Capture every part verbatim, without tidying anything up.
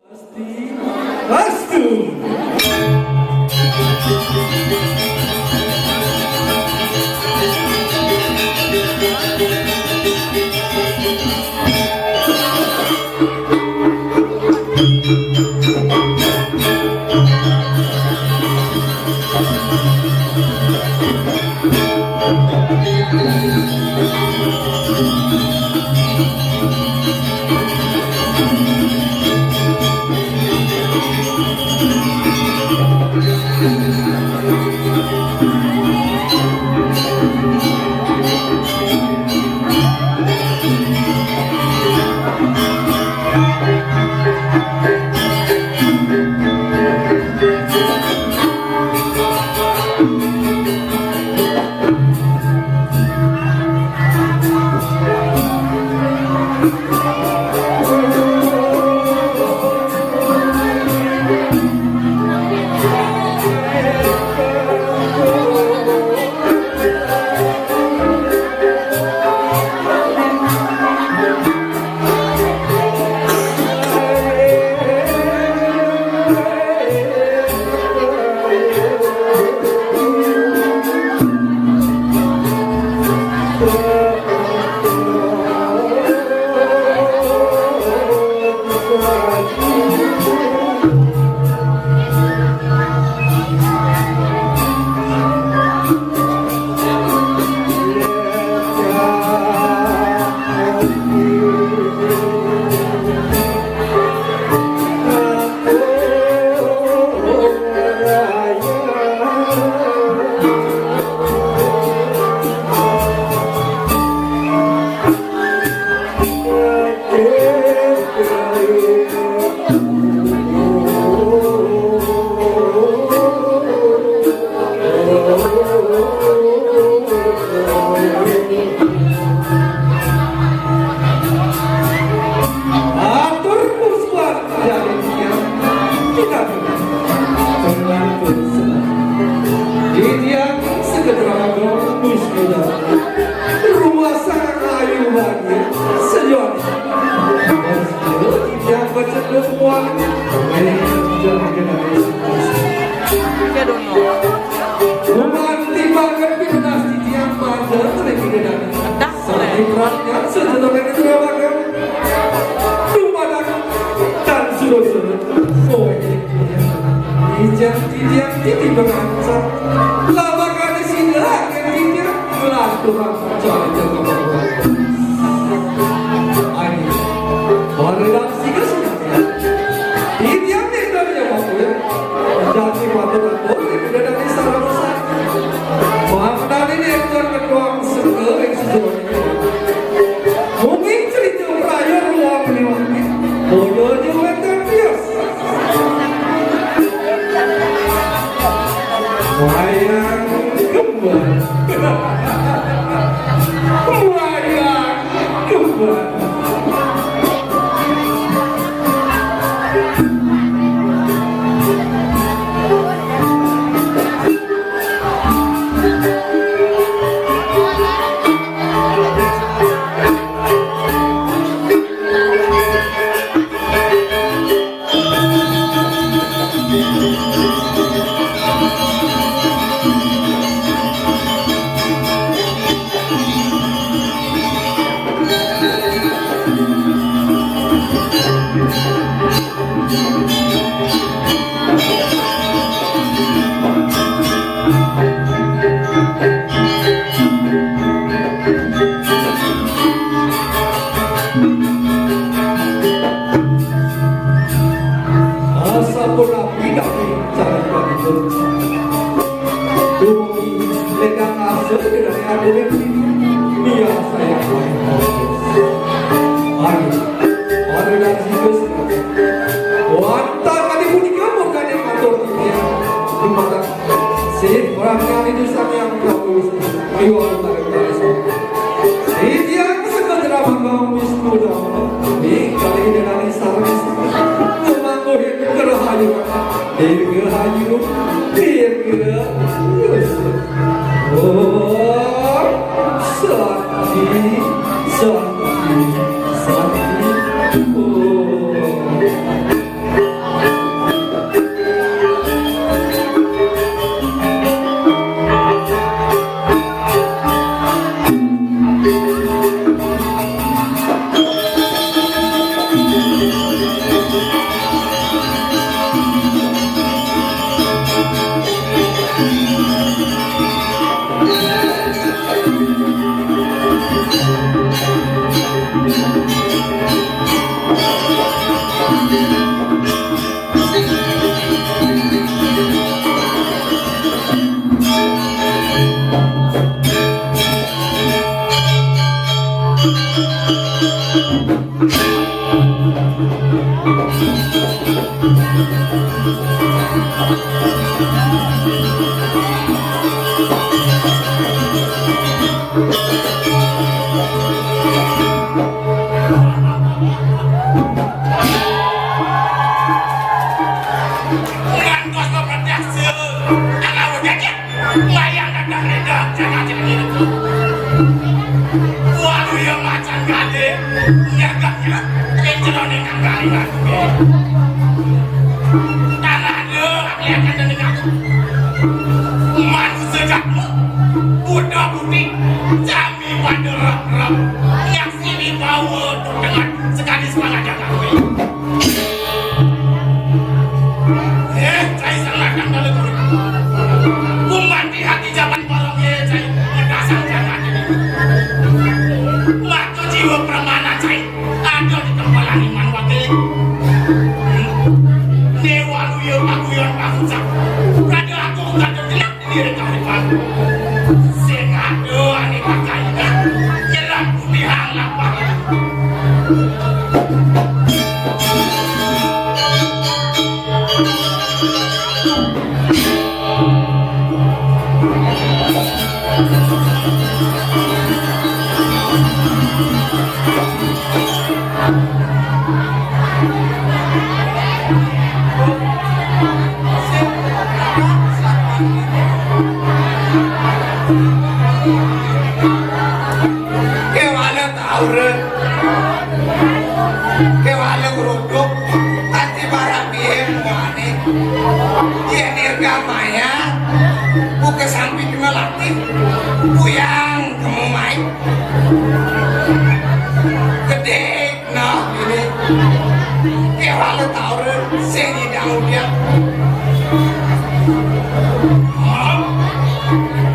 Astu. Atur puspah jani tiang, kita berlaku senang. Di tiang seketerangan bus kita. Rumah sangat ayu bahagia, sejuk. Bos, di tiang bercedok muat. Ini jangan kena. Bukan timbang kan pitunas di tiang pada mereka dan sakti perhatian sejenak itu ya, Bang, ya. Tuh pada dan suruh-suruh. Oh, ini. Ijang tidiang titi pengancar. Labakan sida akan tidiang. Lah, Tuhan, cari jaga. Ayo. Mari, Titiang nindar nyawa kuwi. Jati patut atur ing dadan istana rusak. Maftani nindar ngeduang sengke ing sejeroning. Mungkin cerita prayo ruang liwangi. Boyo aja wénten bias. Wayang kembang. Wayang kembang. Asapunapi daging carita. Dumugi ledang asa kedane adohe. Iya, saya. Ayo, ayo, dan sikus. Wantah kali punika murkane matur titiang dumateng Sih, perhatian itu Sang Hyang Prabu Wisnu. Ayo, ayo, ayo, ayo. Titiang seketerangan Wisnu Dharma. Ing kalih Ida Dané sareng Wisnu. Ngemangguhin kerahayu. Dirgahayu, dirga. Om Ngantos pepedas, ala wajah. Layang datang reda, jangan jadi itu. Waduh, ya macan gade, nyergap-nyergap, kencroning anggaling aku. Tanah lu, aku akan dengar. Manusia jatmu, Buddha Budi, sami pada rap-rap, nyaksi dibawa tu dengan sekali semangat jaga. Eh, cai sangat nang dalam kulit. Kuman di hati jaman barang ye, cai. Dasar jangan ini. Waktu jiwa permana, cai. Ada di tempat iman wakil. Dewa luya paguyon pangucap. Kada aku, kada jenak. Sing ada ane pakai nyelam bumi hang lapar. Kewala taur, kewala gruduk, ati barang diem muane. Yen Dirga Maya, buka sampi kena latih, buyang kemu mai. Gede Nah, ini kewala taur sing nyidang udiang. Hah?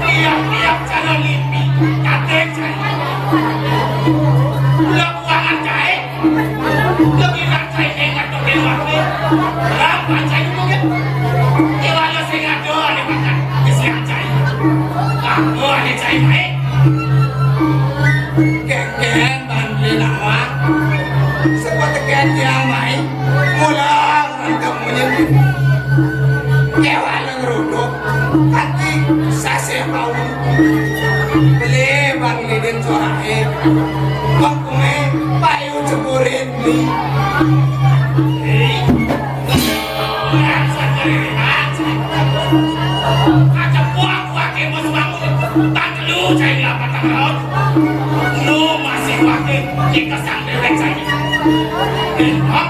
Tiap-tiap cara ngipi, kate cai. Lah buangan cai. Lebih nak cai ingat tu dewa ni. Lah, bukan cai tu mungkin. Kewala sing ada ni makan. Kesian cai. Aku ada cai baik. Keken Bang Beli Lawang, saka teken tiang mai, mula rengkep munyin. Kewala ngruduk, ati sasih paun. Beli Bang Lidin sorahe, bengkunge payu ceburin beli. Hei. Kacepuak wake bos bangun, tak telu cai lapat tak laut. Lu masih wake, kita sang dewek cai. Eh, hah?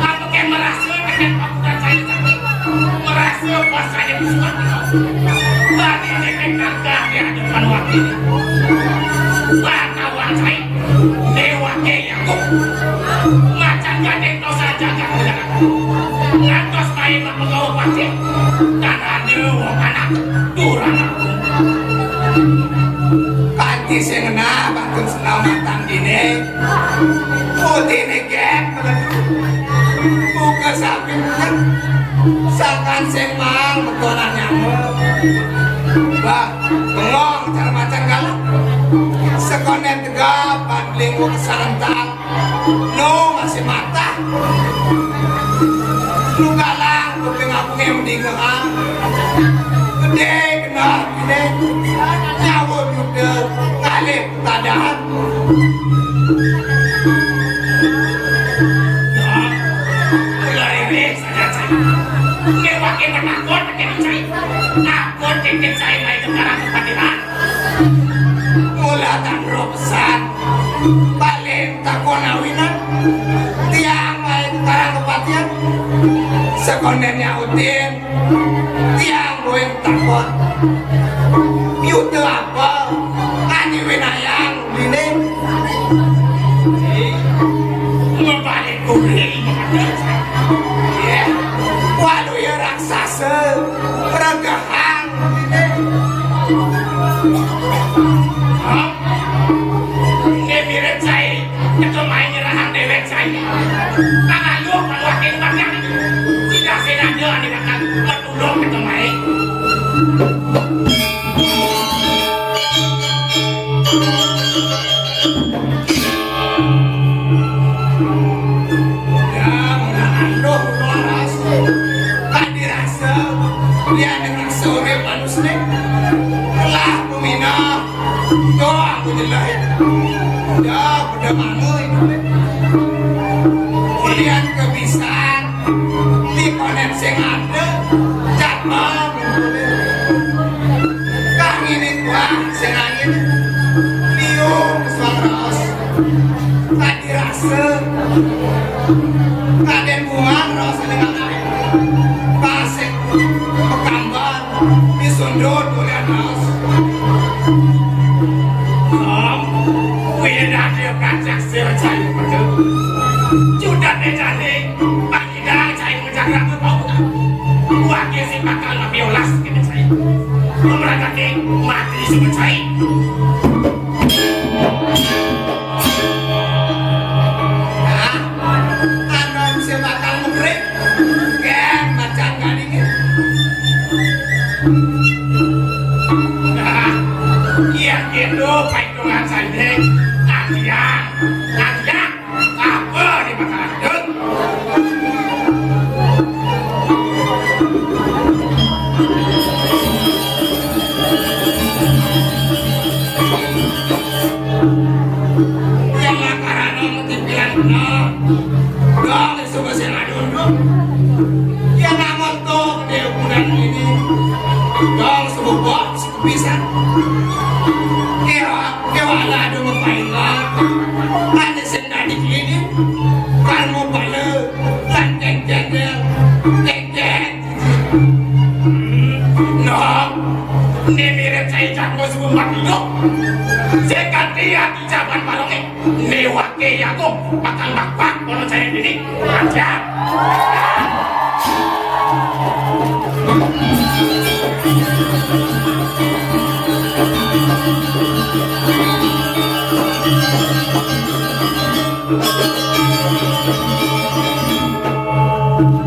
Apa ke merasa dengan pakutan cai cai? Merasa pas cai bersuat. Tadi dewek kagak di hadapan wake. Wah, kawan cai. Dewa Keyangku, macan gandeng dosa jagat negara. Ngantos main mapegawa pasti, dan ada wong anak durang aku. Kanti sing ngena batun selamatan dine, putih ne gek meledu. Buka samping buka, sakan sing mang bekonan nyamuk. Bah, bengong cara macan galak. Sekonen tegap, ban lingku kesarentan. No, masih matah. Nu galang kuping aku nge mendingehan. Gede kena gede. Nyawa duda ngalih tadahan. Nah, mulai wis aja cai. Nge wake menakon kene cai. Aku titik cai mai ke karang kepatihan. Mula tan roh pesan. Paling takon awinan. Tiang mai karang kepatihan. Sekonden nyautin. Tiang boen takon. Yuda apa? Ani winayang dine. Mabalik kuring. Iya. Walu ya raksasa. Peragahan. Hah? Nge mirip cai, teka main nyerahang dewek cai. Pangayuh panuatin bakal. Tidak senada ane bakal matulung teka main. Ya, udah manul itu. Kuliah kebisan di konet sing ada, cakep. Kang ini kuah, sing angin. Liung, suang raos. Tadi rasa. Raden Buan, raos dengan air. Pasik, Pekamban, disundut, kuliah raos. Om, wira dia kacak sir cayu betul. Judat dia cantik, Pak Ida cayu menjaga apa kau tak? Buat dia si bakal lebih ulas kita cayu. Pemerintah mati semua cayu. Nah, anu bisa bakal mengering. Gen, macan gading. Nah, iya gitu, Pak Hitungan Sanding. Latihan, latihan. Apa di mata lanjut? Yang lakaran mesti bilang benar. Dong, suka sing adunduk. Ya, namun tuh, dia bulan ini. Dong, suka bos, bisa. Ewa, ewa, ada mau paingan. Ada sing tadi gini. Kalau mau bala, kan cek-cek, cek-cek. Nah, ini mirip saya jago sebelum mati, loh. Saya ganti hati jawaban balongnya. Ini wakil aku bakal bakbak kalau saya ini. Aja.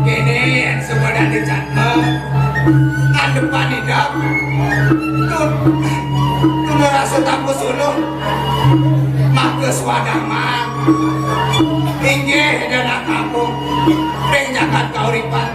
Kene yang sebenarnya cakep, andepan idam, tun, tun rasa tanpa suluh, maka swadamang, inggih dan kamu, ring jagat kauripan.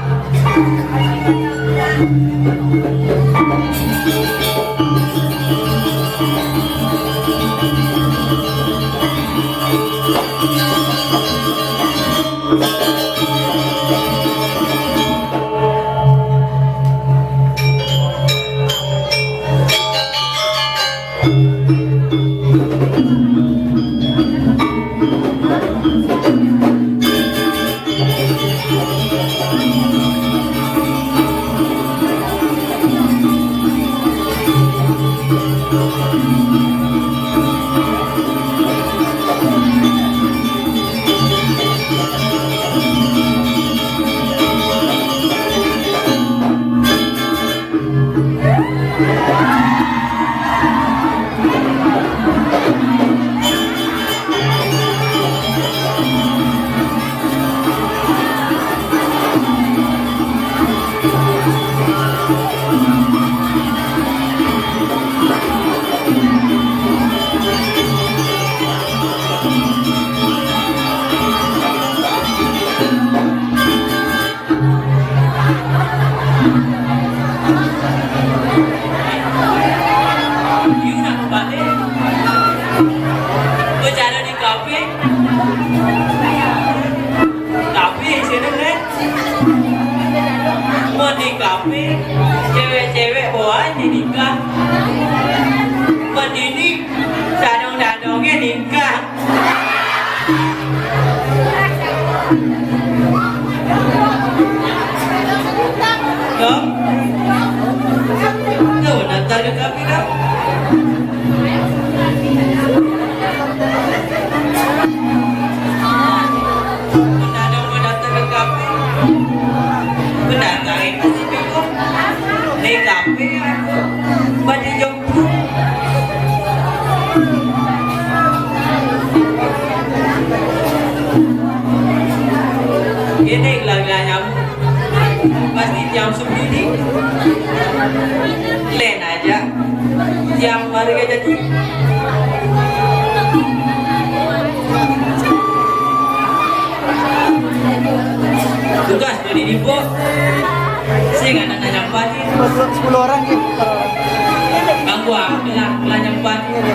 Bicara di kafe. Kafe sini, eh. Mau di kafe, cewek-cewek bawa aja nikah. Mau di ini, dadong-dadongnya nikah. Dong. Tuh, daftar ke kami, dong. Dadong mau daftar ke kami. Benar, kami masih bingung. Di kami, baju jemput. Ini gelagah nyamuk. Pasti jam sepuluh ni. Len aja. Jam baru aja tu. Tugas dari ibu. Saya nggak nak nyampan ni. Sepuluh orang ni. Bangku ah, bilang, bilang nyampan ni.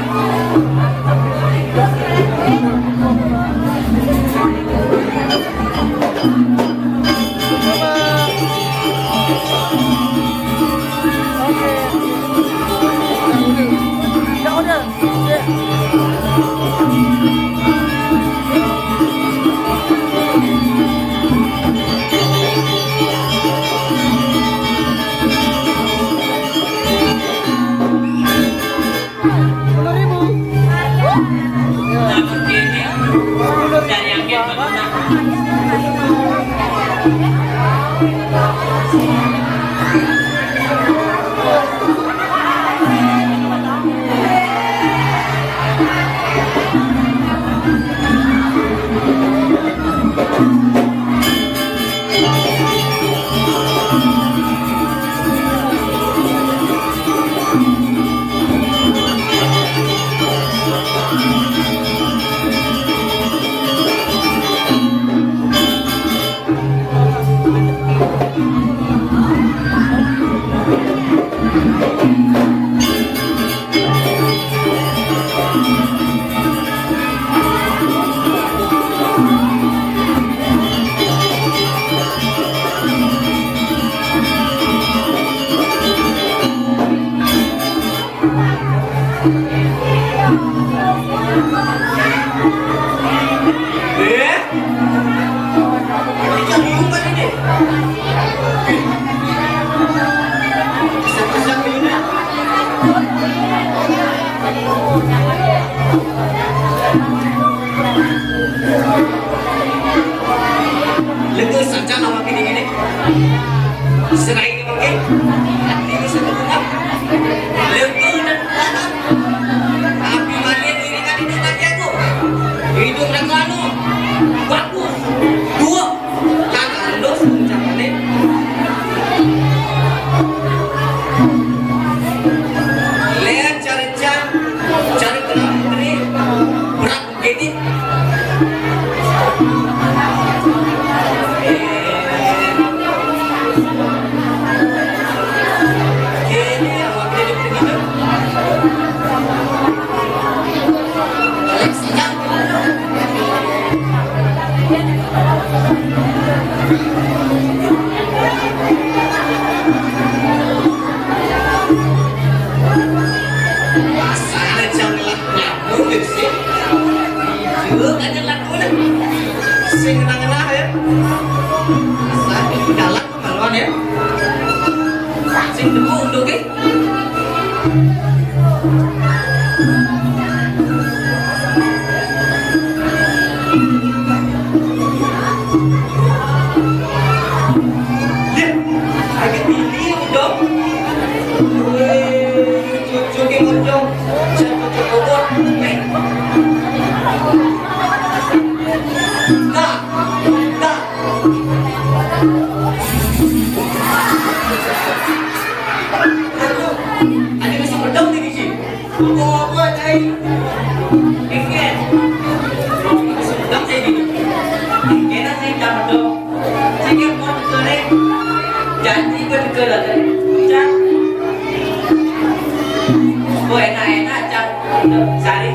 Lekas saja nama kini ini. Serai ini mungkin. Ini satu rumah. Lekas dan tapi malian ini kan ini tadi aku. Hidup mereka anu. Bagus. Dua. Jangan los ucapannya. Lihat cari cang, cari terang ini. Berat. Jadi, Asal jangan laku sih. Jujur aja laku dah. Sing nengah-nengah ya. Asal di dalam kemaluan ya. Sing temu untuk eh. Ya, lagi pilih dong. Weh, cucu ke mojong. Saya cucu kobor. Eh. Nah, nah. Ada masih pedang di sini. Bawa apa, Cai? Engken. Sedang saya gini. Engken saya jam dong. Saya mau dikere. Janji ke dikere tadi. Cang. Oh, enak-enak, Cang. Sari.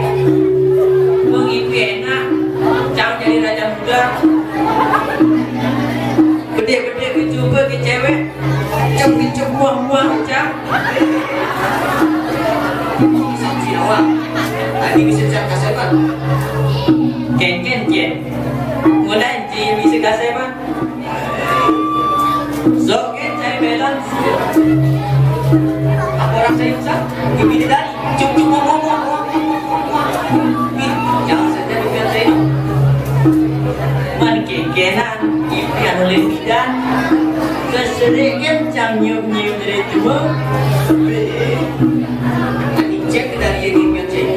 Mau ngipi enak. Cang jadi raja muda. Gede-gede dicoba ke cewek. Cang dicek buang-buang, Cang. Saksi awak. Tadi bisa Cang kasih, Bang. Ken, ken, ken. Mulai, Ci, bisa kasih, Bang. Sok, ken, cari balance. Apa orang saya usah? Gimana tadi? Cuk, cuk, ngomong, ngomong. Ih, jangan saja dibilang saya. Man kekenan, ipi anu lin bidan. Keserikan cang nyium-nyium dari tua. Cek dari ini, cek.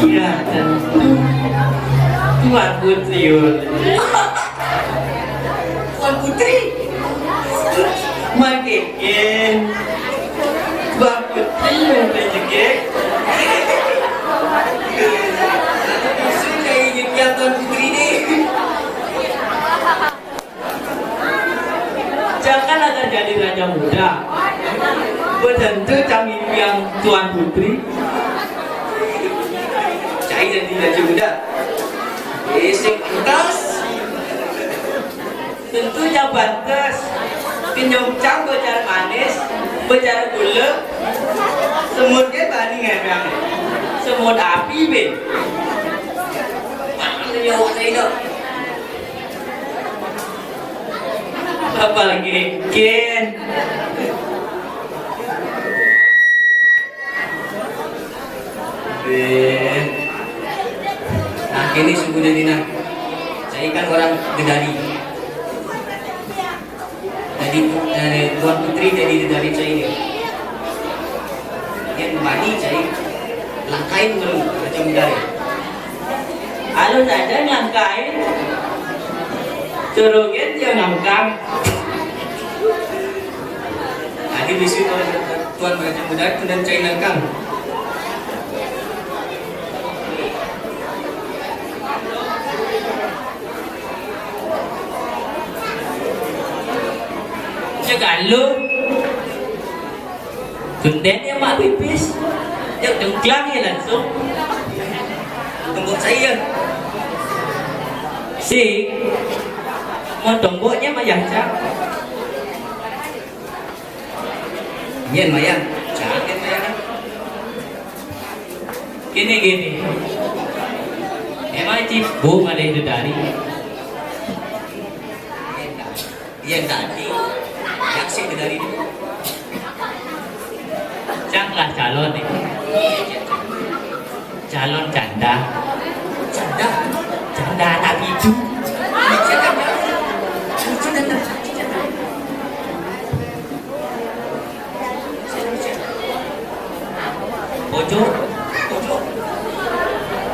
Ya, tentu. Tuan Putri, Yul. Tuan Putri. Man keken. Tuan Putri, man rezeki. Sudah ini pian Tuan Putri nih. Jangan ada jadi raja muda. Betentu cang impian Tuan Putri. Cai jadi raja muda. Isik entas. Tentunya pantas. Kenyong cang bejar manis, bejar gula. Semut ke bani ngemang. Semut api be. Mana nyawa saya itu? Apalagi ken. Eh. Nah, ini suku dari nah. Saya kan orang Gedari. Jadi, eh, Tuan Putri jadi Gedari saya ini. Yang mandi saya langkain dulu macam Gedari. Halo. Saja nglangkai. Suruh gén dia ngangkang. Tadi bisi Tuan Raja Muda dan cai langkang. Cek alu. Tundennya mak pipis. Cek dengklang ya langsung. Tembok saya. Si. Mau temboknya mah ya, Cak. Yen, Mayan. Jangan, Mayan. Gini, gini. Emang Cibung ada itu dari? Iya, tadi. Yang sih dari itu. Cang lah calon nih. Calon janda. Janda? Janda anak itu. Bocor, bocor.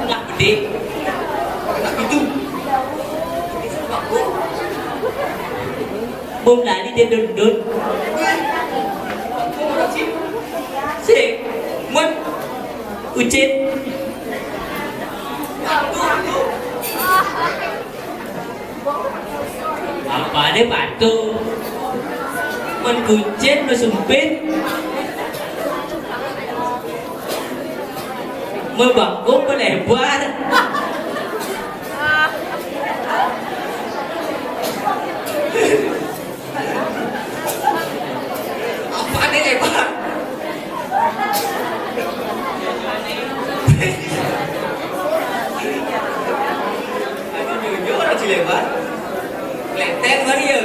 Nak gede. Nak itu. Bom lali dia dundun. Sik, mun ucit. Apa ada batu? Mun kucing lu sempit. Mun bangkung melebar. Apa ada lebar? Jujur aja lebar. Lenteng Maria.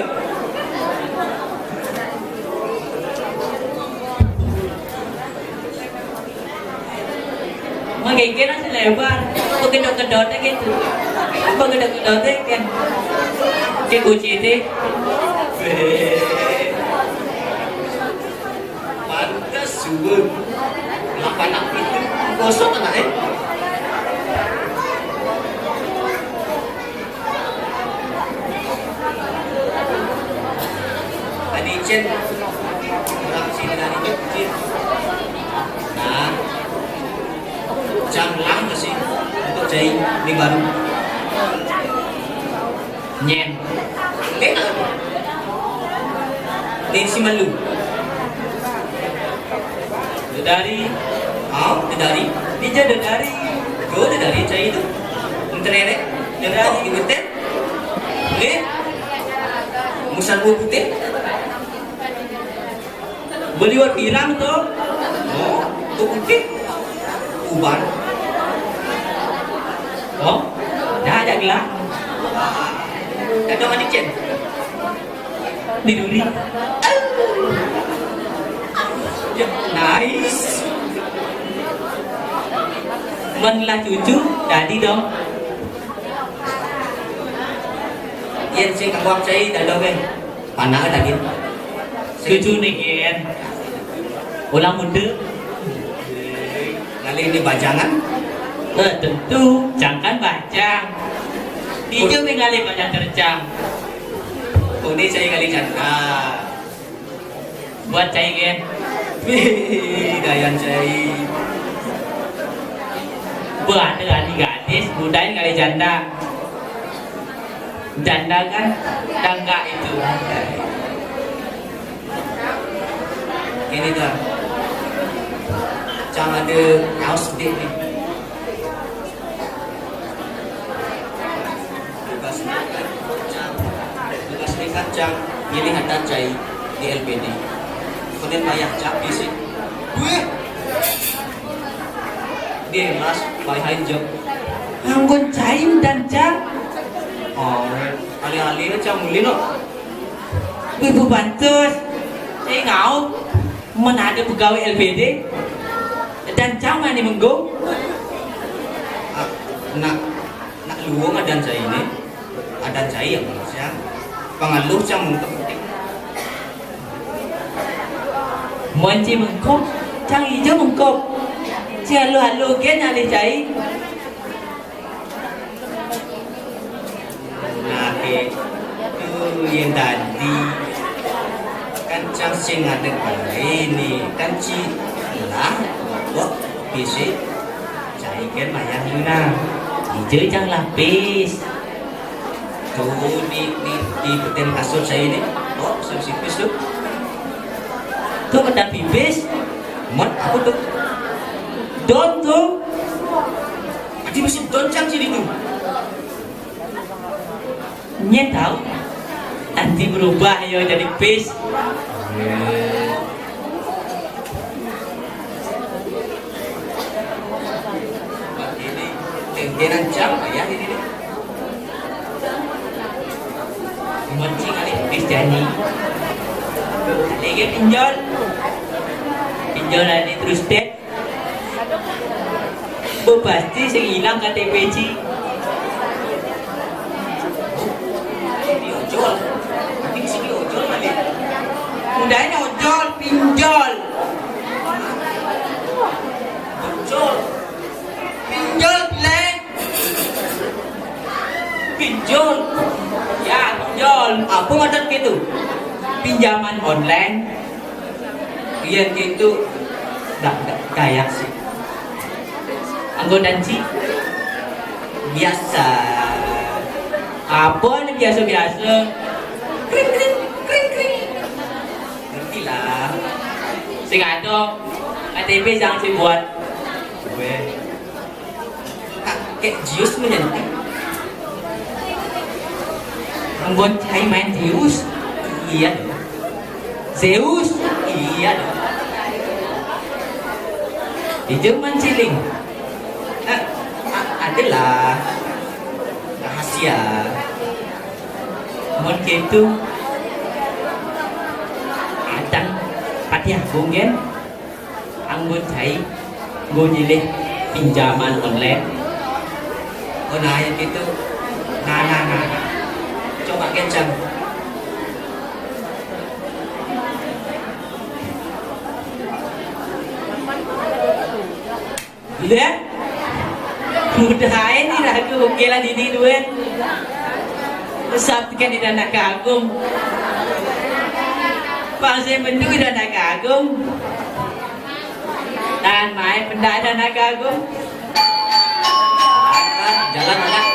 Makin kira selebar. Apa kedok-kedoknya gitu? Apa kedok-kedoknya kan? Kayak kunci itu. Pantas suwun. Lapan api itu kosong anak eh. Tadi Cen, orang sini dari Cen. Nah, jam lang ke sini untuk cai ini baru. Nyen. Ini, ini si malu. Dedari. Hah? Dedari? Dija dedari. Yo, dedari cai itu. Menterere. Dedari. Ikutin. Nih. Musan putih. Beli war pirang tuh. Oh, tuh putih. Uban. Oh, dah ada gelang. Ada manicen. Di duri. Ya, nice. Mun lah cucu, dadi dong. Yen sing kawak cai dadong eh. Panah daging. Cucu nih, Gen. Ulang muda. Kali ini bajangan. Eh, tentu, cangkan bajang. Ijo nih kali banyak tercang. Ini saya kali janda. Buat cai, Gen. Wih, gayan cai. Buat ada gadis, gadis, budain kali janda. Janda kan tangga itu. Ini dah. Cang ada kaos sedih nih. Bekas nikah, Cang. Bekas nikah, Cang. Ini ada cai di L P D. Kemudian payah cak bisi. Wih. Dia mas, payah jam. Nganggon cai dan Cang. Oh, alih-alih Cang muli no. Ibu bantus. Saya ngau. Mana ada pegawai L P D? Dan Cang mani menggung. Ah, nak, nak luwung adan saya ini. Adan saya yang Malaysia. Pengaluh Cang mengkep. Muan ci mengkop, Cang ijo mengkop. Ci alu-alu gen alih cai. Tuh, yén dadi kan cang sing ngadeg baé né, kan ci lah kok bisa cai kan mayang yuna. Ijo cang lapis. Tuh, di, di, di beten kasur saya ini. Oh, sing sipis tuh. Tuh, ketan pipis. Mat, apa tuh? Don tuh. Adi masih don cang sini tuh. Nyet tahu. Nanti berubah ya jadi pis. Ini tenggenan jam ya ini. Menci kali pis jani. Lagi pinjol. Pinjol ini terus deh. Bu pasti sing ilang K T P ci. Ini ojol. Nanti sini ojol lagi. Udah ini ojol, pinjol. Ojol. Pinjol, bilai. Pinjol. Ya, pinjol. Apa maksud gitu? Pinjaman online. Iya gitu. Dah, dah, kayak sih. Anggo danci biasa. Apa nih biasa-biasa? Kring, kring, kring, kring. Ngerti lah. Sing ado K T P jangan sih buat gue. Kakek Zeus menyentuh. Anggon cai main Zeus. Iya. Zeus. Iya. Itu manciling. Eh, a- adalah rahasia. Mun gitu, adang Patih Agung kan? Anggo cai, nggo nyilih pinjaman online. Oh, nah, yang gitu. Nah, nah, nah, nah. Coba kencang. Iya? Mudah aja nih ragu, oke lah, ini duit. Sabtikan di Dana Agung. Pang saya mendu di Dana Agung. Dan main benda Dana Agung. Jalan, jalan.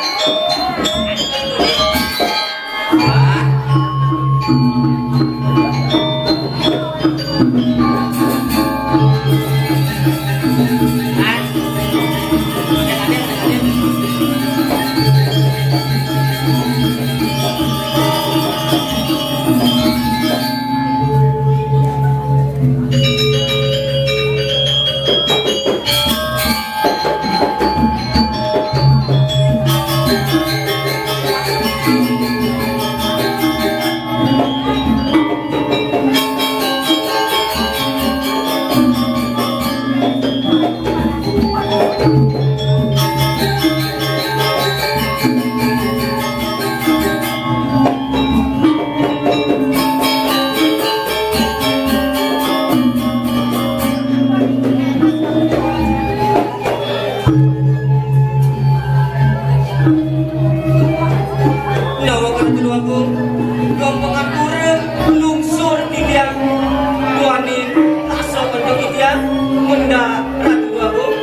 Nawa Ratu Agung, gampang atur lungsur titiang duaning rasa penting titiang munda Ratu Agung.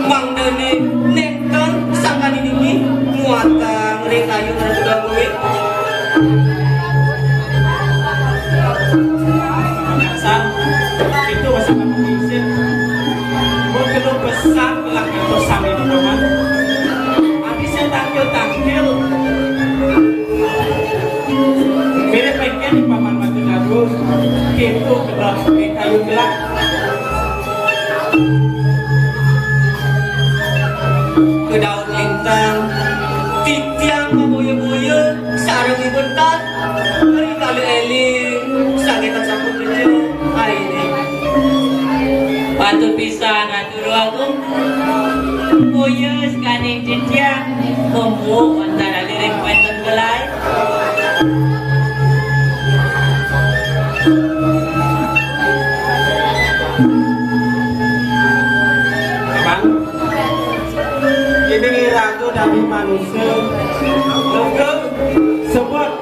Mangdane nengkang sangkani niki muatang ring kayu Ratu Agung. Sang, itu masih kamu isin. Mun kena pesan, kelak itu sang itu, Paman. Habisnya tangkil-tangkil. Mirip pengen di Paman Madu Dabu. Gitu, kelak, kayu kelak. Kedaun lintang, titiang maboya-boya, sareng ibentan, meri kali eling, sangetan sampun bejo, aini. Patut pisan, Ratu Agung. Boya sekaning titiang, memu antara liring wenten belai. Emang? Ini raga dadi manusa, lega Sebet,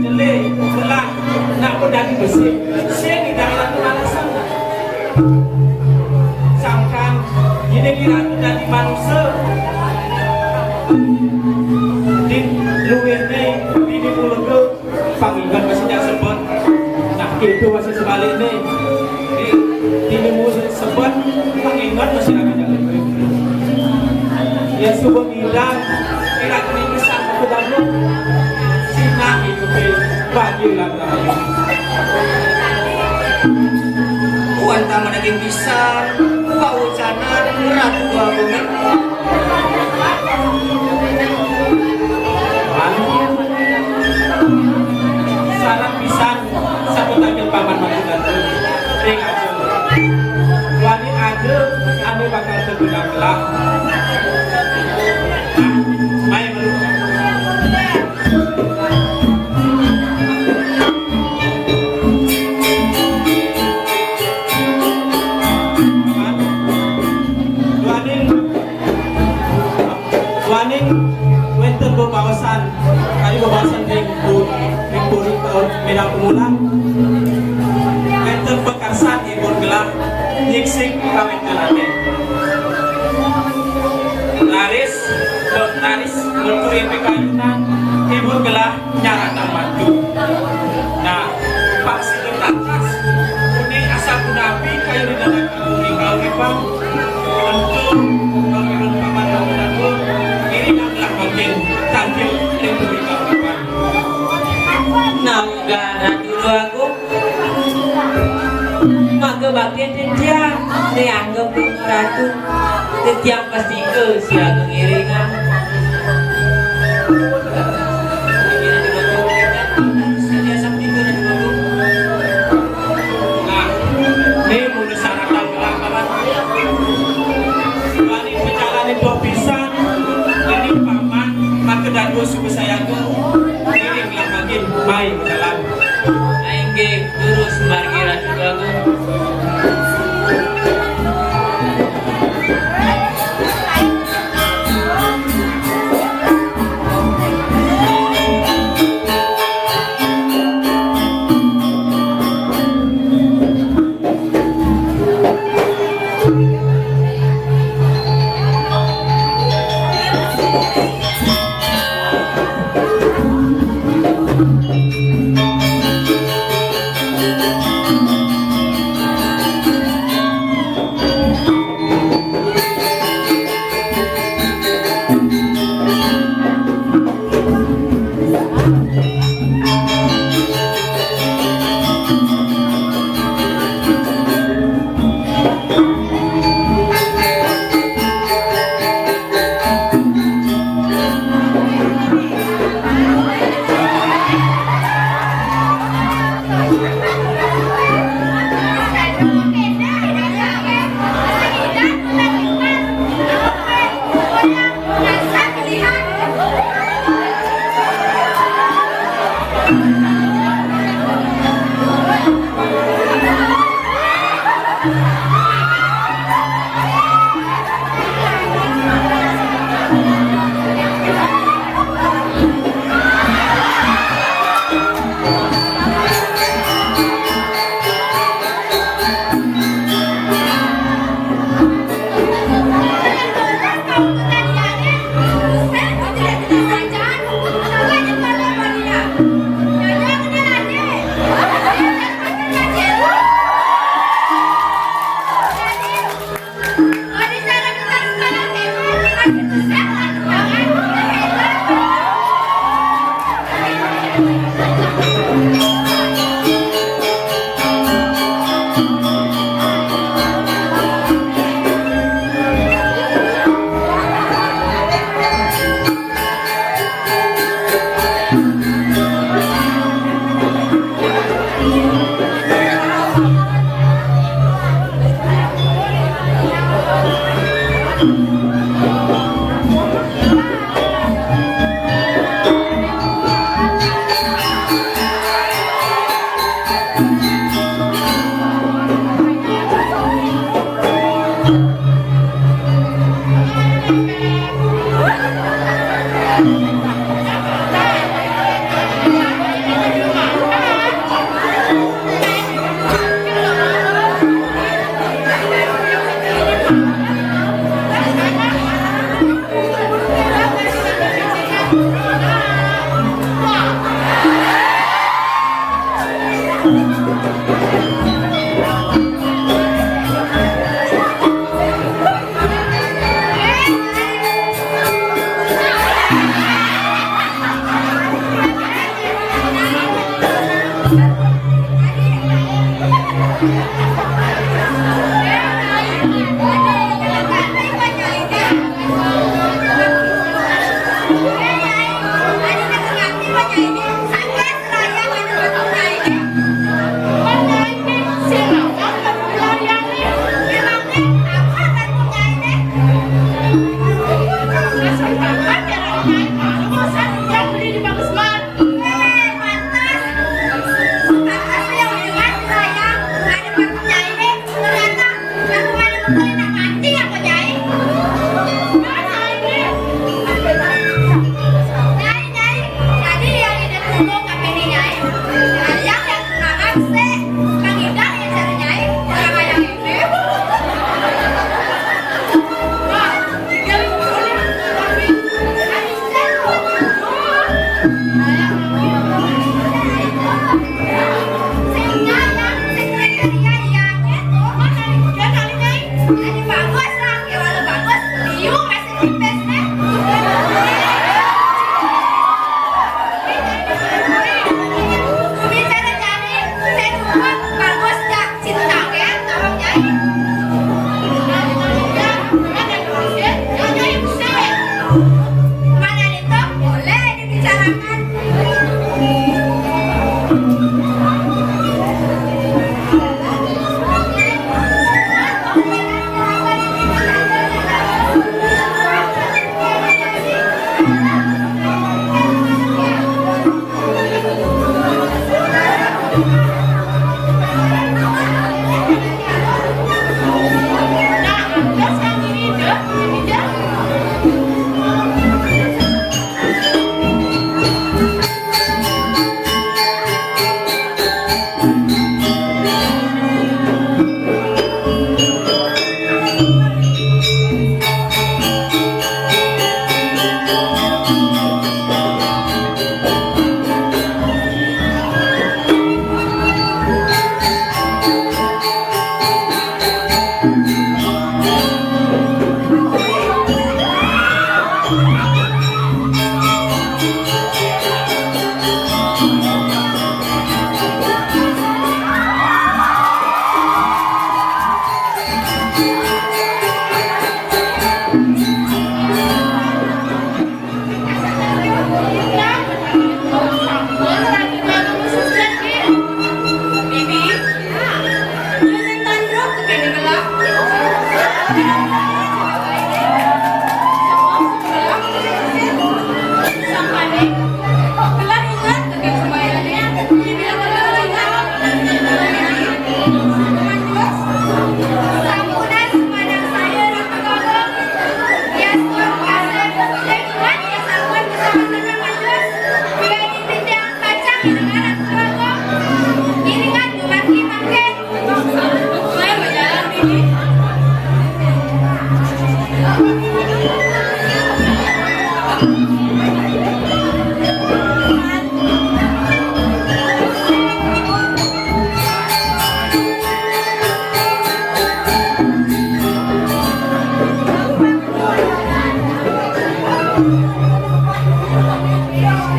jelé, belah, nak pun dadi besi. Sing idak laku alasan. Sangkan, ini kira dadi manusia. Din, luwih né, bini mulega, pang inget masih nyak sebet. Nah, itu masih sebalik né. Di, di nemu sebet, pang inget masih ada jalan. Ya, subuh ngidang, kira kena pisang aku bangun. Sinah itu, bagi lah rahayu. Wan taman daging pisang, bau canan, ratu dua bumi. Sarang pisang, satu tangkil paman maksud aku. Ring aja. Wani ada, anu bakal terguna kelak. Main dulu. Duaning, duaning wénten bebaosan, kali bebaosan ring Bu, ring Bu, eh, Médan Pamulang. Wénten pakarsan ibun gelah nyiksing kawin gelané. Raris, raris metu ipikayunan, ibun gelah nyaratan mantu. Nah, pang sida tangkas, uning asapunapi kayunina uri kauripan, tentu pangulun paman ngiring anglah mangkin tampil ring uri kauripan. Nah, Ratu Agung, mangga bakti titiang, dianggep Ratu. Titiang pastika siaga ngiringan. Nah, né mula saratan gelah, Paman. Wani pacalané to pisan, ini Paman, maka dadua suba sayaga. Ini gelah mangkin, mai jalan. Inggih, durus margi Ratu Agung.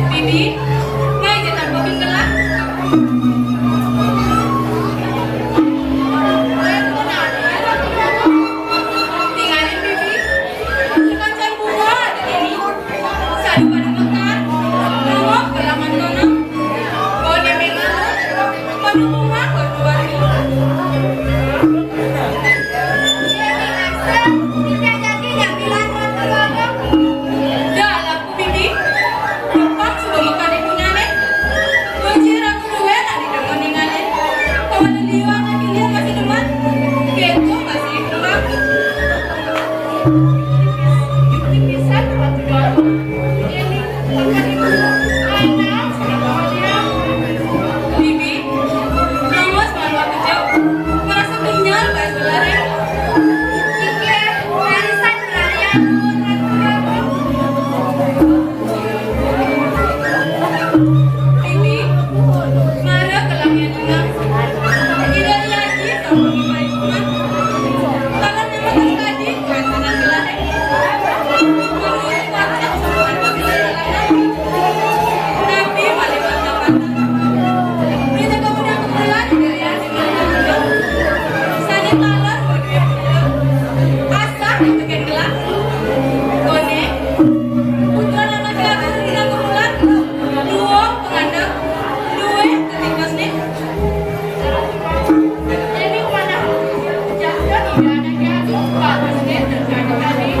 Bibi, ngai je tanpa pinggalan. Tingalin Bibi, tekan cai bunga ada ini. Sadu pada mekar, nongok belaman nonong. Kau nemeng, madu bunga kau tuari. Tidak jadi nyambilan madu abang. Dah lah. Bibi, gampang suba makane punyané. Kunci ratu duwé nak didemen ningalin. Kawan liwat lagi liat masih demen. Kéto masih kurang. Yukti pisan ratu duwé. Ini makan ibu. Anak sudah bawa dia. Bibi, nongos malu aku jauh. Merasa kenyal bae sebelah. Iki, barisan berarian. Putra anak laki-laki sudah kemulan, dua pengandang, dua ketikos nih. Jadi mana? Jatuh tidak ada jatuh, bagus nih, terjadi tadi.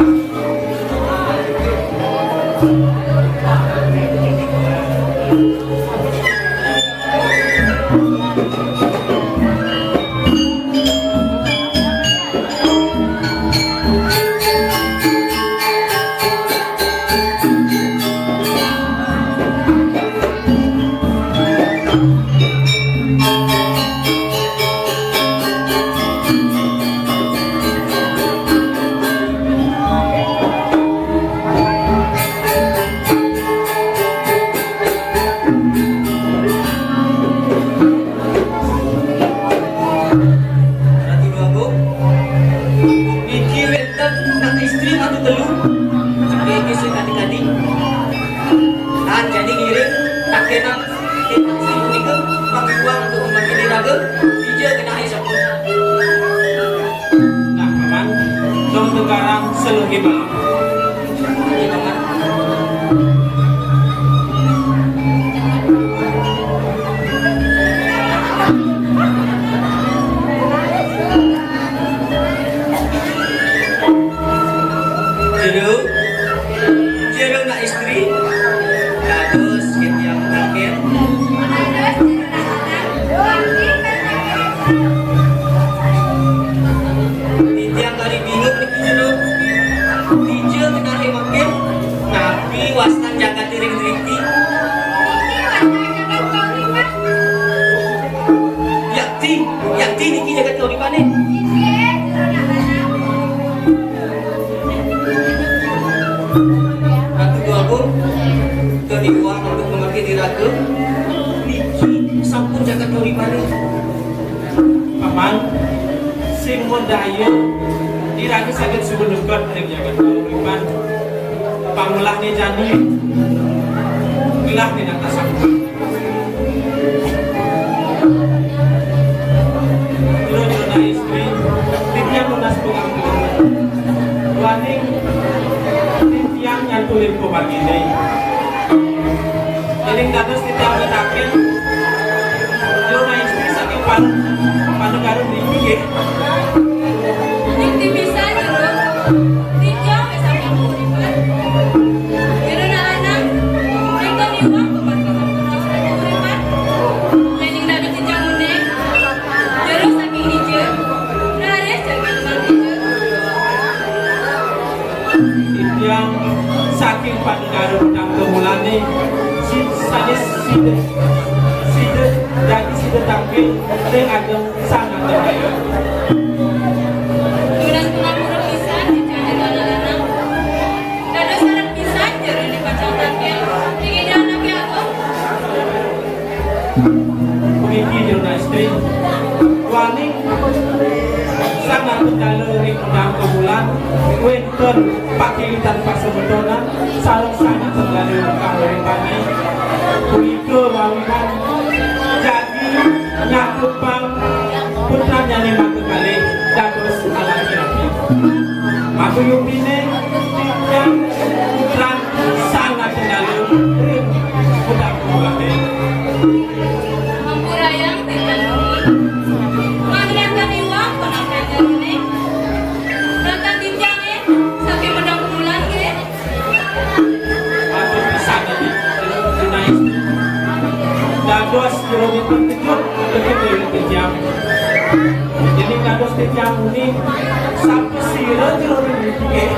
Ratu Déwa Agung, niki wénten anak istri anu telu. Niki sing kadi-kadi. Tan jani ngiring takénang titiang sing punika pakiwang untuk mangkin iraga, dija genahé sampun. Nah, Paman, dong tegarang seluhi malu. Jero, jero nak istri, dados titiang mangkin. Titiang kari bingung niki jero. Dija genahé mangkin, napi wastan jagat ring driki? Yakti, yakti niki jagat kauripané. Ratu Déwa Agung, titiang untuk mangkin iraga, niki sampun jagat kauripané. Paman, sing modaya iraga saged suba neked ring jagat kauripan. Pamulahné jani, gelah tinata sakti. Jero-jero istri, titiang nunas pangampura. Duaning titiang nyantulin pamarginé. Yéning dados titiang mitaken, jero istri saking pan-, Panegara mriki nggih. Yukti pisan, Titiang wis sampun kauripan. Jero nak lanang, enten iwang pepati sampun raos kauripan. Nanging dados titiang uning, jero saking dija, raris jagi lemah dija. Titiang saking panegara Pedang Kemulane, si-, sanes sida, sida, jagi sida tangkil ring ageng Sang Nata Braya. Durang pangapura pisan, titiang jero anak lanang. Dados sareng pisan jero ring pacang tangkil ring Ida Anake Agung. Puniki jero istri. Waning Sang Nata Braya ring Pedang Kemulane, wenten pakilitan pasemetonan sareng Sang Nata Braya kauripane. Punika mawinan jagi nyakupang putrannyane makakalih dados alaki-laki. Maka yupine titiang putran Sang Nata Braya ring Pedang Kemulane. Ampurayang titiang niki. Mandratan iwang panampian jerone. Ratan titiange saking Pedang Kemulane nggih. Patut pisan niki, Jero Naistri. Dados jero terkejut, begitu titiang. Jadi dados titiang uning, sapa sira jero niki nggih?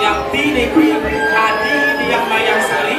Yakti niki adi Diah Mayang Sari.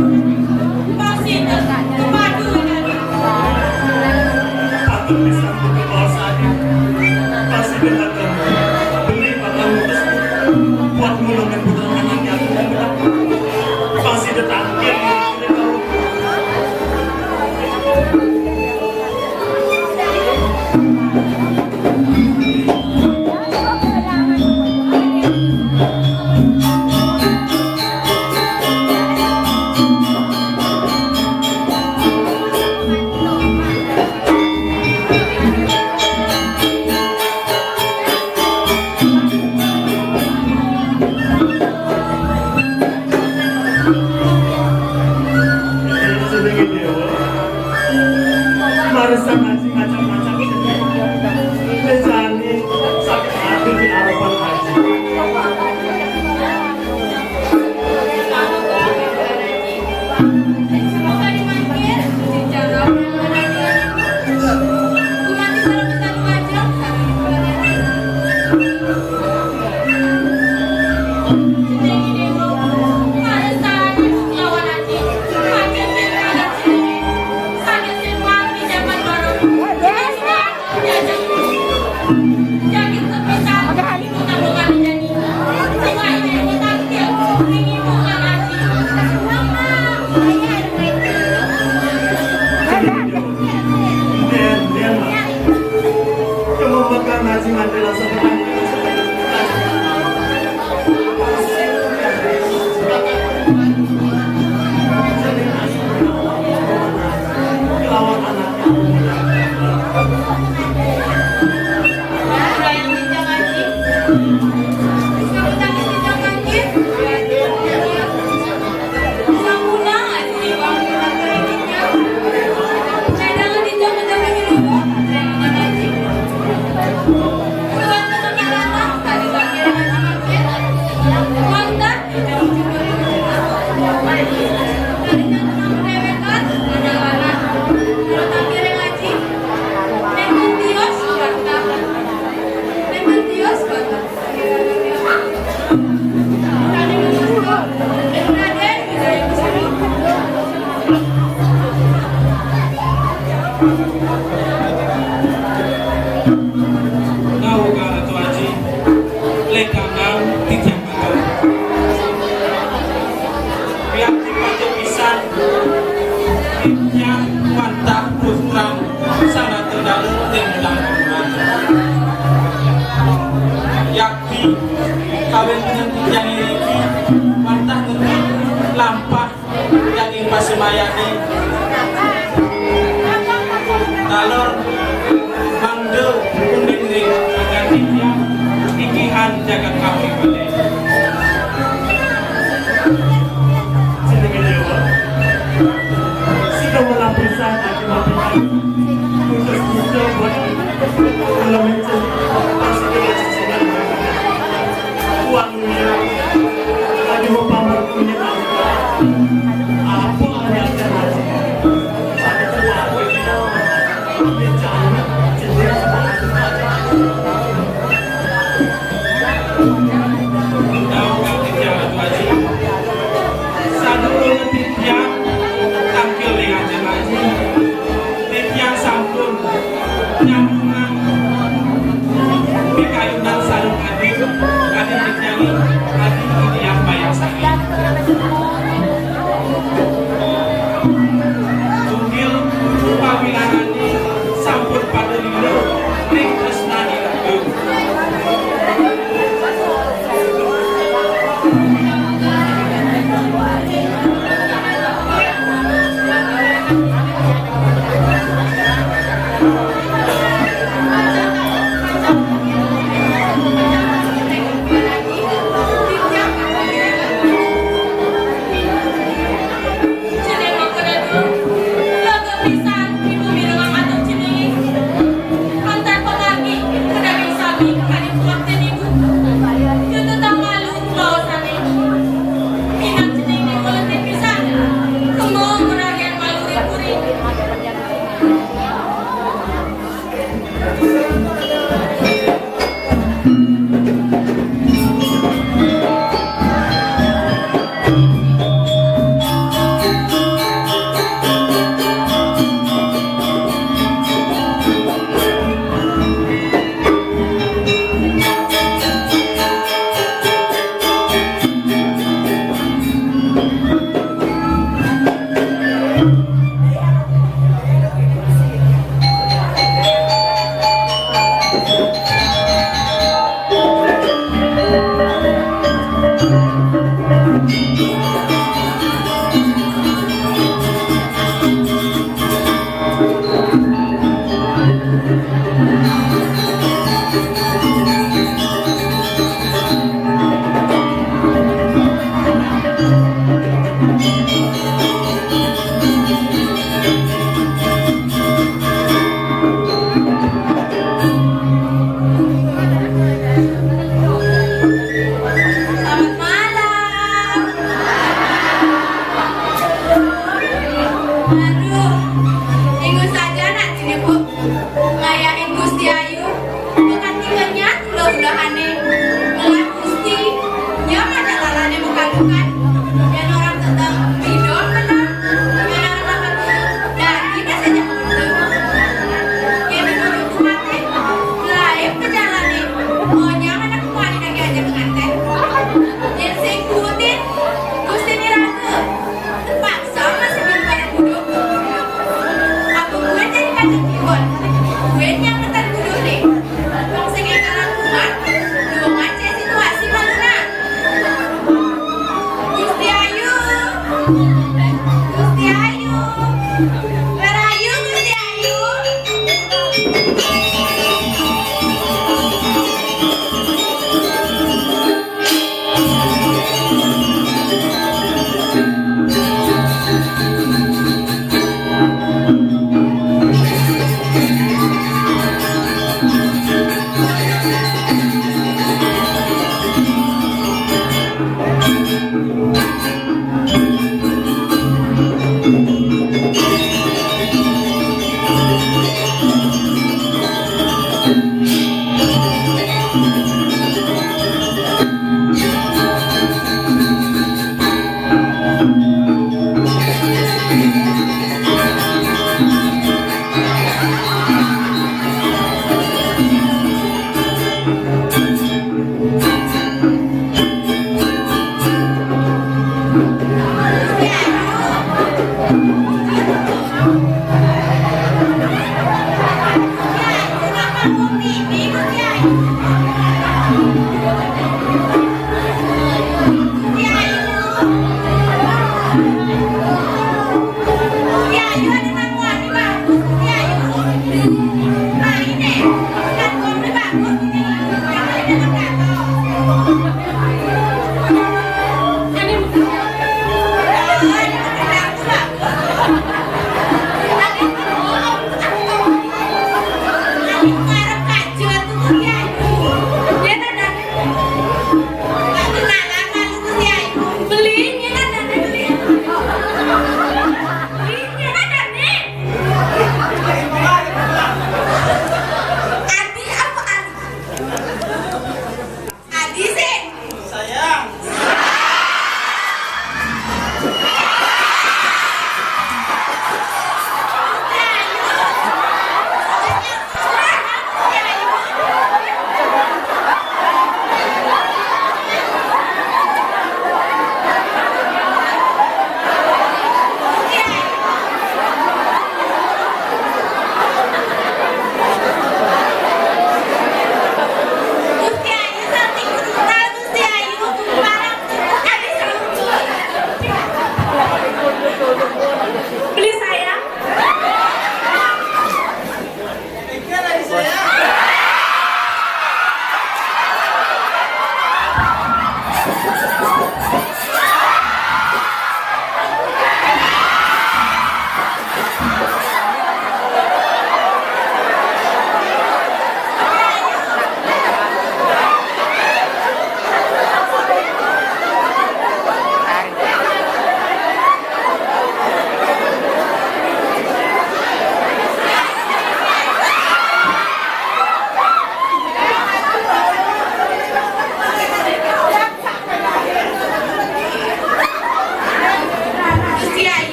Pasti tetap kepadu. Patut pisan putus asa. Pasti tetap beli bakal putus buat ngulungin putra anaknya. Pasti tetap. Marisa ngaji ngacak-ngacak. Bejani sakit hati di harapan haji. Ngau ka Ratu Aji, lekangan titiang matur. Wiakti panjak pisan, titiang wantah putra sareng dalem ring dalam. Yakti kawin dengan titiang niki wantah ngerti lampah daging pasemayane. Taler mangda uning ring anggan titiang, titiang jagat kami bale. Jenenge Dewa. Sudah melapisan hati mapisan. Putus-putus buat malam itu. Masih ada cicilan. Uang Aduh, pamer kunyit. Apa artinya lagi? Sakit kepala. Ini jangan. Sadurunge titiang tangkil ring ajeng aji, titiang sampun nyambungang pikayunan sareng adi, adi titiang, adi titiang bayasane. Gusti Ayu. Wérayu Gusti Ayu. Adi apa Adi? Adi sih. Sayang.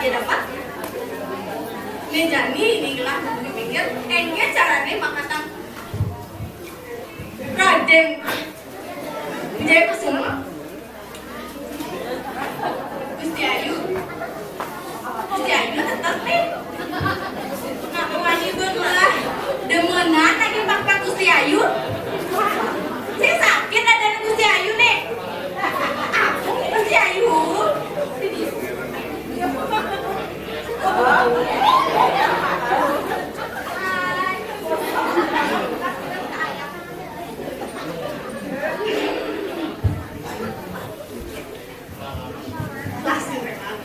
Dapat? Né jani ini gelah dipikir, éngkén carané makatang Radén Wijaya Kusuma. Gusti Ayu. Gusti Ayu tetep nih. Kenapa wani belah? Demenan lagi makta Gusti Ayu. Sing sakit ada Gusti Ayu nih. Aku Gusti Ayu. Lah, sing memang.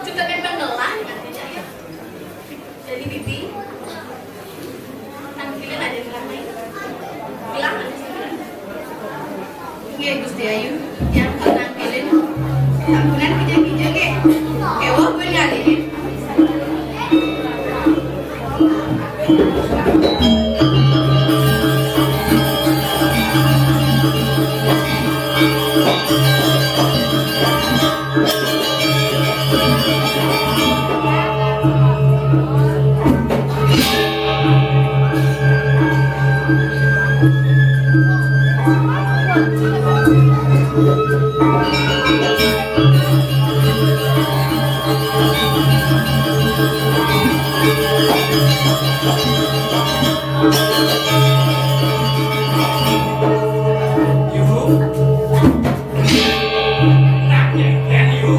Cuma memang ngelah, artinya ya. Jadi, Bibi, nampilin aja di lantai. Bilang aja sih. Nggih, Gusti Ayu, yang nampilin. Sampunan kija-kija, nggih. Éwah, pun ngalih. Yu, nak nyengken, Yu.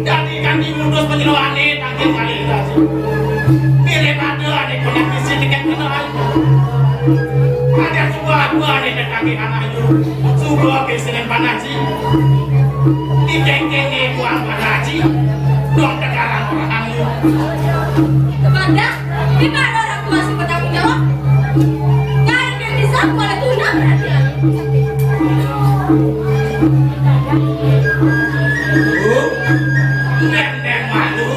Dadi kanti mutus panjeroané, tangkil kali lagi. Mirip ada ané konak bisi tiket kenal. Ada sebuah apa ané tetanggi anak, Yu. Suba kesenen panaji. Dikengkengé buang panaji. Dong tegarang orang, Yu. Kepada Di mana orang tua sing bertanggung jawab? Nyai Dén bisa kuala tuna perhatian. Bu, Dén, Dén malu.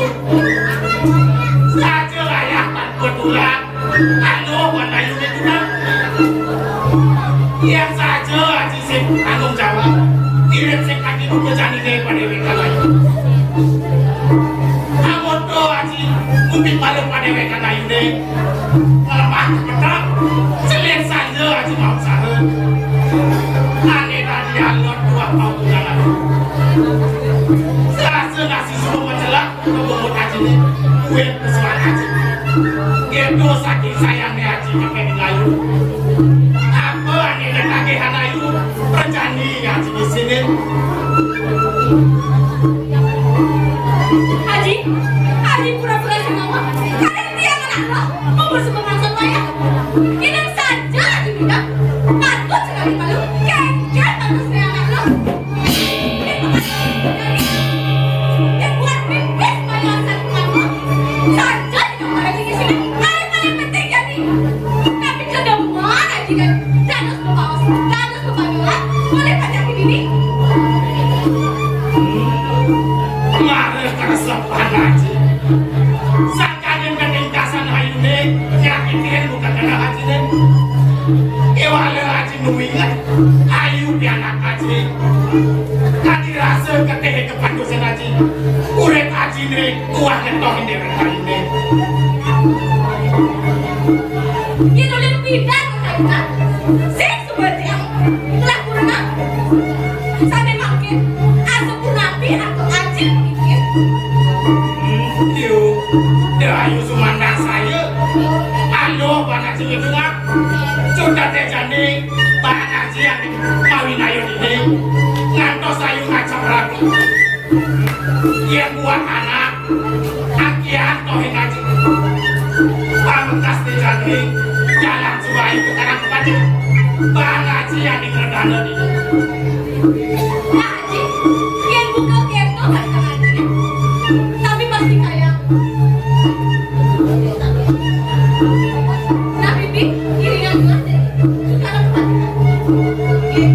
Saja layah tanpa tulang. Anu Wanayuné tulang. Yén saja aji sing tanggung jawab. Ngirim sing kaki buka janiné padéwékan ayu. Amoto aji nguping malu padéwékan ayuné. Ngelemah kepetak, selir sanja aji mau usaha. Ané tadi alon tuah mau tunggal ayu. Serasa nasi suruh mencelak, kebungut ajiné, kuil kesuan aji. Gitu saking sayangnya aji makan ayu. Apa ané ketagihan ayu? Perjani aji di sini. Aji, Aji pura-pura sing mawa. Kadén tiang anak lo, mau bersumpah langsung wayah. Ini saja Aji bilang, patut sekali malu, kengkén patut sekali anak lo. Ini bukan jadi, ini buat pipis malu asal malu. Saja di kamar Aji di sini, ayo paling penting jadi. Tapi kedemuan Aji kan, dados bebaos, dados bebayolan, boleh pajak di dini. Mara karesepan aji. Sakadén katingkasan ayuné, nyakitin bukan kena ajiné. Kéwala aji nuwingan, ayu pianak aji. Kadi rasa ketih kepandusan aji. Urip ajiné, tuah ngetohin déwék ayuné. Yén ulih pidan, Kak, sing Seperti yang telah kurang. Sampai makin asa punapi atau ajib mungkin. Hmm, yu, Dayu sumandang saya. Aduh, panas juga dengar. Sudah teh jani, panas yang mawin ayu ini. Ngantos ayu ngacak ragu. Yén buat anak, akian tohé ngaji. Pamungkas dijagi, jalan suwai ke Karang Kepacu. Bang Haji yang dikerdana di. Pak Haji, yén buka kéto harga ngaji. Tapi pasti kaya. Nah, Bibi, iringan dulu. Sekarang Pak Haji.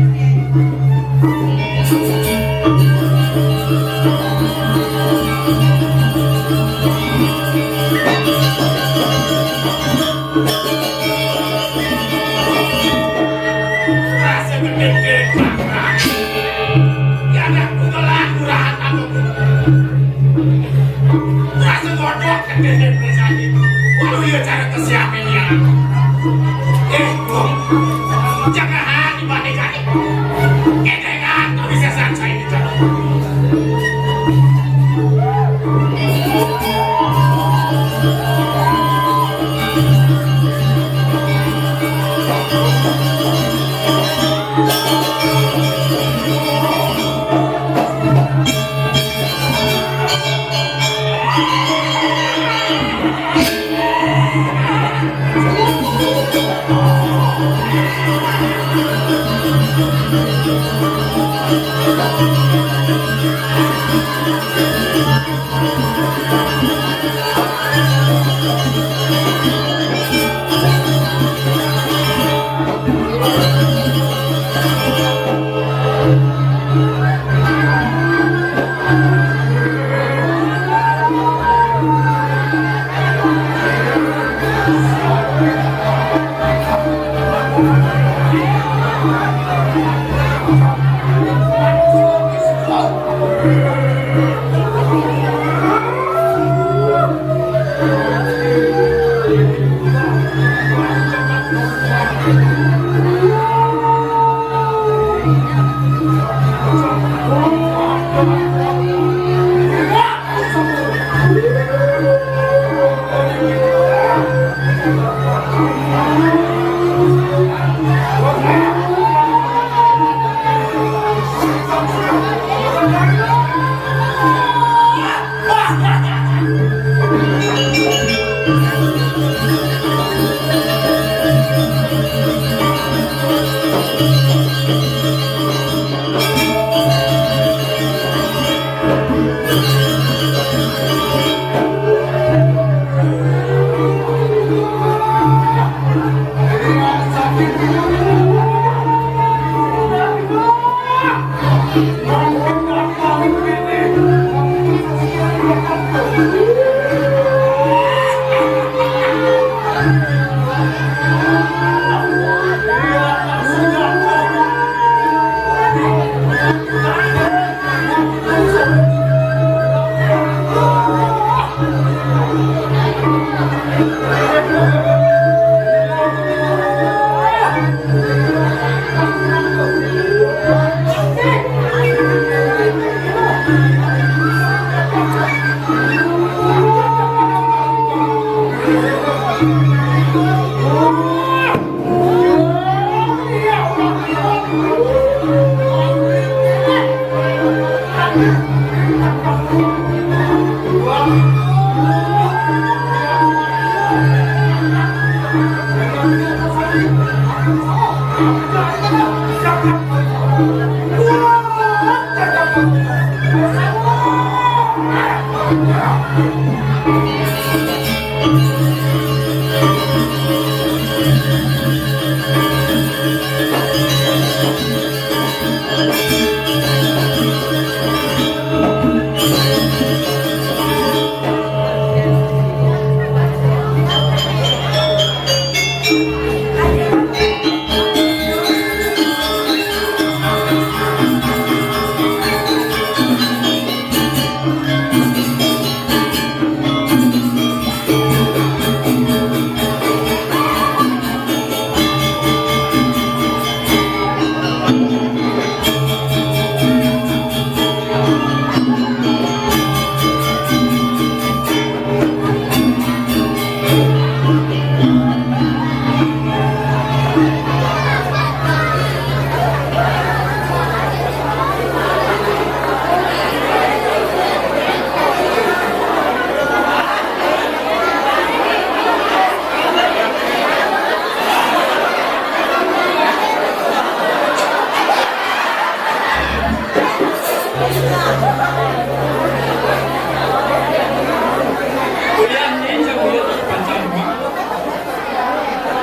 Kuliah ni cang uyuh pancang rumah.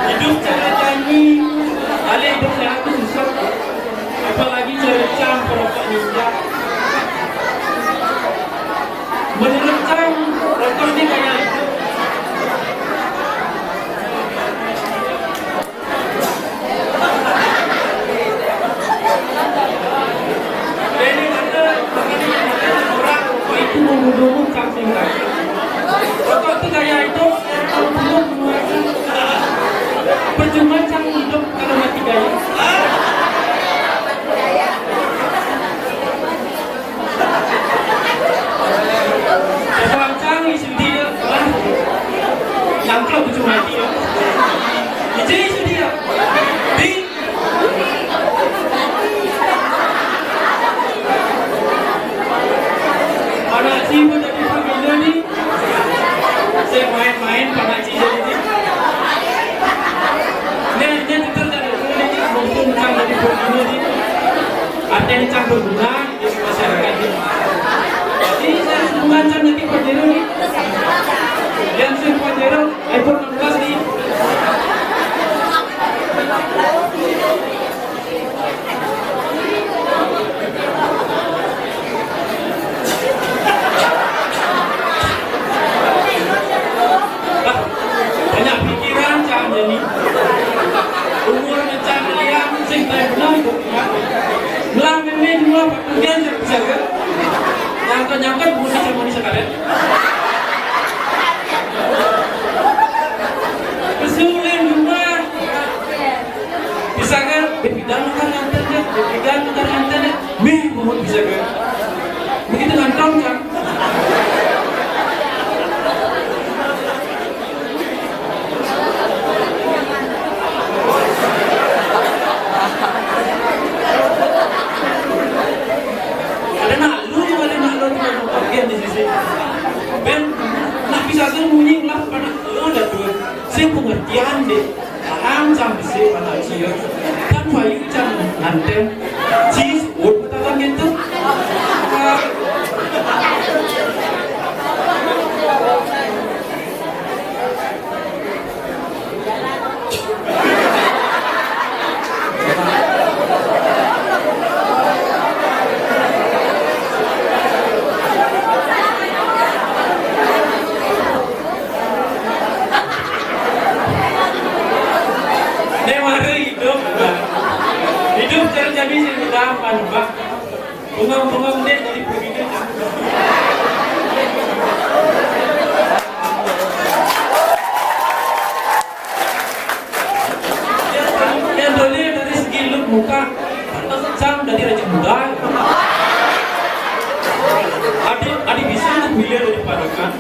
Hidup cara janji, alih hidup sehat tu susah. Apalagi cara cang perokok ninja. Menurut cang, rokok ni kaya hidup. Percuma cang hidup kalau mati gaya. Perancang isi dia, ah, nangkep ujung hati ya. Isi isi dia. Di. Mana sih pun tadi pagi ni? Saya main-main, panak cik jadi ni. Ni, ni tutur tak ada. Ni, ni, mumpung macam tadi pun ni. Artinya macam berguna. Masyarakat ni. Ini saya sumbangan nanti Pajero ni. Yang saya Pajero, iPhone enam belas ni. Banyak pikiran cang jadi. Umur macam liang sing tai benar itu. Melang meme dua perhatian yang bisa ke? Nyangkut-nyangkut bukan ceremoni sekalian. Kesulitan rumah. Bisa ke? Bidang kan nganter deh, bidang kan nganter deh. Meh, bisa ke? Nak bisa tuh munyi lah pada, oh, dah tuh. Saya pengertian deh. Paham sampai saya pada cia. Kan payu cang nganten. Cis, ut katakan gitu. Dia mari hidup, Pak. Hidup cara jadi sing utama, Pak. Bengong-bengong deh dari pagi deh. Yang dari, dari segi look muka, pantas cang dari Raja Muda. Adik, adik bisa untuk milih dari parekan.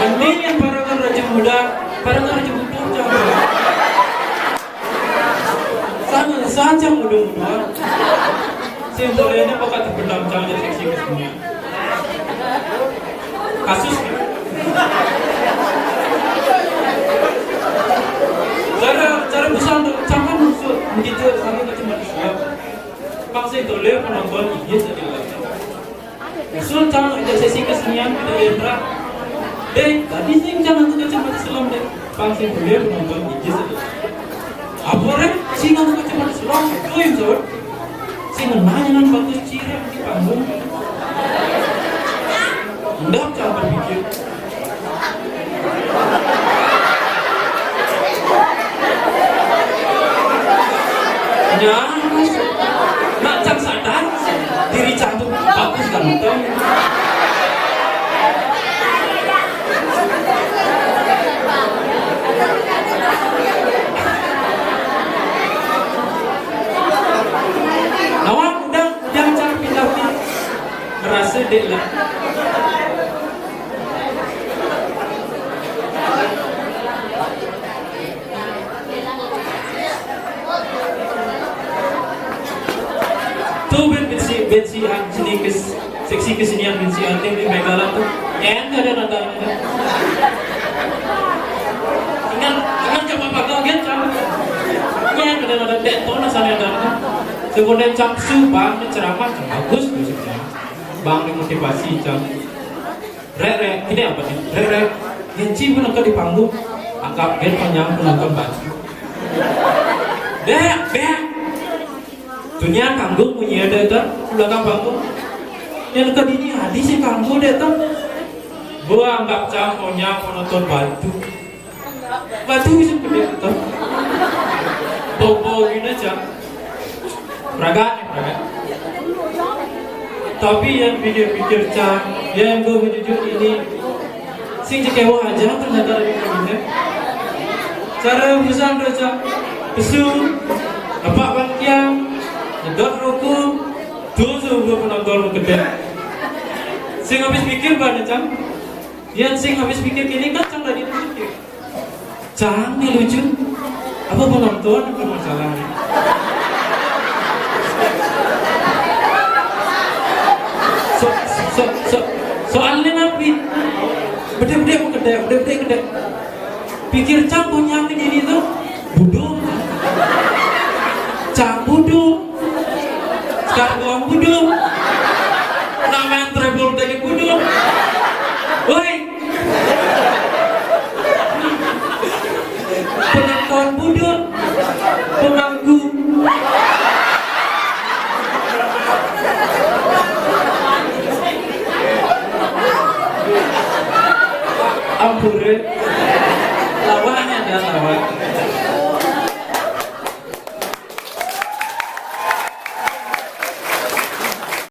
Mending yang parekan Raja Muda, parekan Raja Muda cang. Sama saja muda-muda. Sing bolehnya bakal terpendam cang jadi seksi ke semua. Kasus. Cara, cara busan tuh, jangan musuh, begitu, sampai ke cuma dua. Pang sing boleh penonton ini sedih. Usul cang ada sesi kesenian kita Dendra. Deh, tadi sing cang aku kacamata selam deh. Pang sing boleh penonton ini sedih. Apa rek? Sing aku kacamata selam, itu yang jawab. Sing nanya nan bagus cirek di panggung. Ndak cang berpikir. Ya, nak cang sadar, diri cang tuh bagus ganteng. Nawang udah, udah cang pindah, merasa dek lah. Tuh, ben, ben si, ben si, ah, seni kes-, seksi kesenian ben si Anting di Megala tuh. Yang ada nada. Ingat, ingat coba pakai kan, Cang? Yang ada nada, dek tona sana ada. Sebenarnya Cang Su, Bang, ini ceramah, Cang, bagus, bagus, Cang. Bang, ini motivasi, Cang. Rek, rek, ini apa nih? Rek, rek, genci pun nonton di panggung, anggap gen panyang pun nonton baju. Dek, dek. Dunia kanggo munyi ada itu, belakang panggung. Yang ke dini hadis sih kanggo deh tuh. Gua anggap cang ponyang pun nonton batu. Batu bisa gede tuh. Bau-bau gini cang. Raga, raga. Tapi yang pikir-pikir cang, yang gue jujur ini, sing cekewo aja ternyata dari kabinet. Cara busan dosa, pesu, lepak bangkiang, nyedot rokok, tuh suruh penonton gede. Sing habis pikir banget cang. Yang sing habis pikir ini kan cang tadi pikir. Cang nih lucu. Apa penonton apa masalah? So, so, so, soalnya napi? Bede-bede mau gede, bede-bede gede. Pikir cang punya ini tuh.